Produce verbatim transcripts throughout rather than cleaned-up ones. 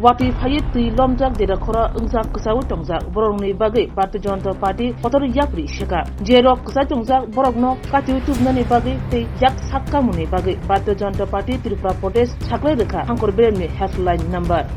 Watwi phaiwi twi lomjak jera khoro wngjak kwchaui tongjak borokni bagwi Bharatiya Janata Party kotor yapri seka. Jerok kwchai tongjak borokno katiui tubunani bagwi tei yak sakkamungni bagwi Bharatiya Janata Party Tripura Pradesh saklai rwkha Hangkor Beremni helpline number.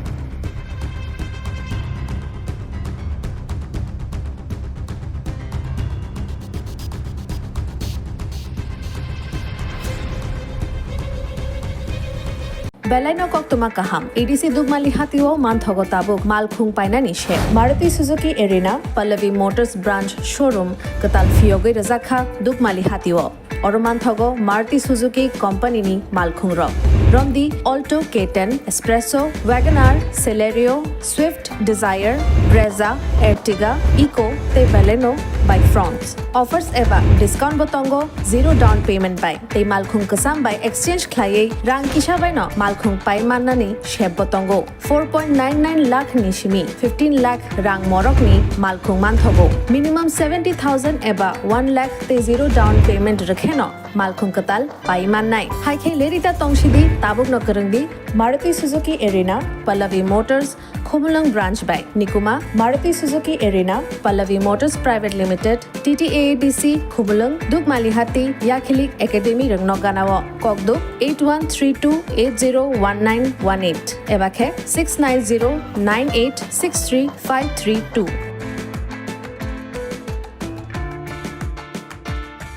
Belaino koktwma kaham, A D C Dukmali hatio manthogo tabuk malkhung painani se. Maruti Suzuki Arena, Pallavi Motors Branch Showroom kwtal phiyogwi rwjakha Dukmali hatio. Oro manthogo Maruti Suzuki Company ni malkhung rok. Romdi Alto K ten, Espresso, Wagon R, Celerio, Swift, Dzire, Brezza, Ertiga, Eeco tei Baleno bai Fronx. Offers eba discount bo tongo, zero down payment bai tei malkhung kwcham bai exchange khlaiwi rang kisa baino malkhung pai mannani sep bo tongo. Four point nine nine lakh ni simi fifteen lakh rang morokni malkhung manthogo. Minimum seventy thousand eba one lakh tei zero down payment rwkheno malkhung kwtal pai mannai. Hai khe lerita tongsidi, tabukno kwrwngdi Maruti Suzuki Arena, Pallavi Motors, Khumulwng Branch bai. Nikuma, Maruti Suzuki Arena, Pallavi Motors Private Limited, T T A A D C, Khumulwng, Dukmali Hati, Yakhilik Academy rwngno ganao. Kokduk eight one three two eight zero one nine one eight eba khe six nine zero nine eight six three five three two.